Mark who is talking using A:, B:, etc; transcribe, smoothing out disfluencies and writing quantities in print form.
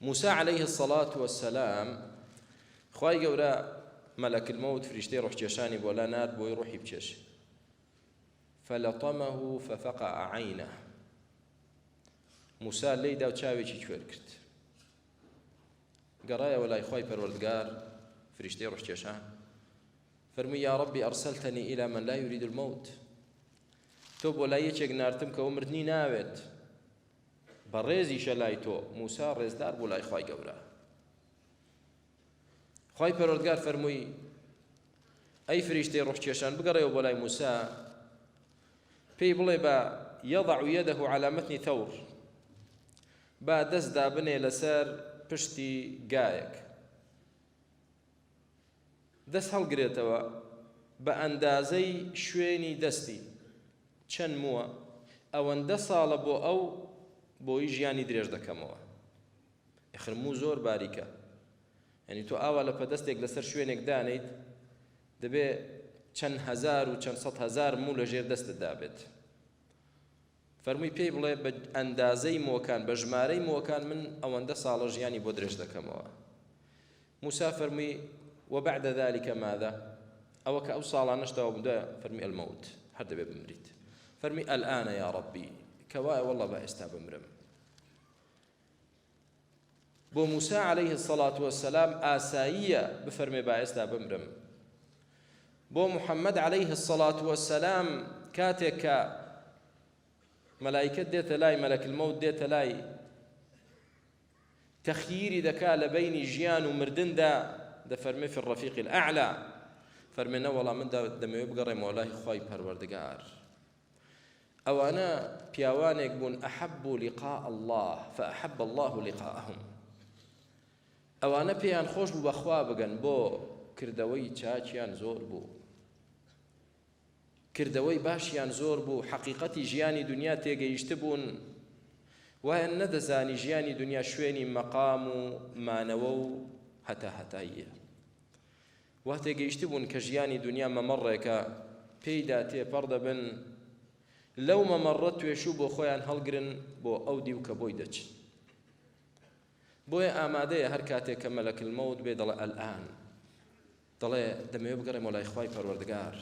A: موسا علیه الصلاة والسلام خوای گەورە مەلەک الموت فریشتەی ڕۆحکێشانی بۆ لا نارد بۆی ڕۆحی بکێشێ. فلطمه ففقع عینه موسا لێیدا و چاوێکی کوێر کرد. گەڕایەوە لای خوای پەروەردگار فریشتەی ڕۆحکێشان فەرمووی یا ربی ئەرسلتنی إلى من لا يريد الموت تۆ بۆ لای یەکێک نارتم کە ئەو مردنی ناوێت بەڕێزیشە لای تۆ موسا ڕێزدار بوو لای خوای گەورە خوای پەروەردگار فەرمووی ئەی فریشتەی ڕۆحکێشان بگەڕێەوە بۆ لای موسا پێی بڵێ بە یەضع یەدەه علی متن ثور با دەست دابنێ لەسەر پشتی گایەک دەست هەڵگرێتەوە بە ئەندازەی شوێنی دەستی چەند مووە ئەوەندە ساڵە بۆ ئەو بۆی ژیانی درێژ دەکەمەوە ئەخر موو زۆر باریکە یعنی تۆ ئاوا لە پەدەستێک لەسەر شوێنێک دانیت دەبێ چەند هەزار و چەند سەد هەزار موو لە ژێر دەستت دابێت فەرمووی پێی بڵێ بە ئەندازەی مۆکان بە ژمارەی مۆکان من ئەوەندە ساڵە ژیانی بۆ درێژ دەکەمەوە موسا فەرمووی وبعد ذلك ماذا ئەوە کە ئەو ساڵانەش تەواو بوو دوای فەرمی الموت هەر دەبێ بمریت فەرمی الآن یا ربی کەوایە والله با ئێستا بمرم بۆ موسا علیه الصلاة والسلام ئاساییە بفەرمێ با ئێستا بمرم بۆ محەممەد علیه الصلاة والسلام کاتێک کە مەلایکەت دێتە لای مەلەک المەوت دێتە لای تەخیری دەکا لە بەینی ژیان و مردندا دەفەرمێ فی الرفیق الاعلی فەرمێ نەوەڵا من دەمەوێ بگەڕێمەوە لای خوای پەروەردگار ئەوانە پیاوانێک بوون ئەحب لقاء الله فأحب الله لقاءهم ئەوانە پێیان خۆش بوو بەخوا بگەن بۆ کردەوەی چاکیان زۆر بوو کردەوەی باشیان زۆر بوو، حەقیقەتی ژیانی دونیا تێگەیشتبوون، وایان نەدەزانی ژیانی دونیا شوێنی مەقام و مانەوە و هەتا هەتاییە. وا تێگەیشتبوون کە ژیانی دونیا مەمەڕێکە پێیدا تێپەڕ دەبن، لەو مەمەڕە توێشوو بۆ خۆیان هەڵگرن بۆ ئەو دیو کە بۆی دەچن. بۆیە ئامادەیە هەر کاتێک کە مەلەک المەوت بێ دەڵێ ئەلئان. دەڵێ، دەمەوێ بگەڕێمەوە لای خوای پەروەردگار.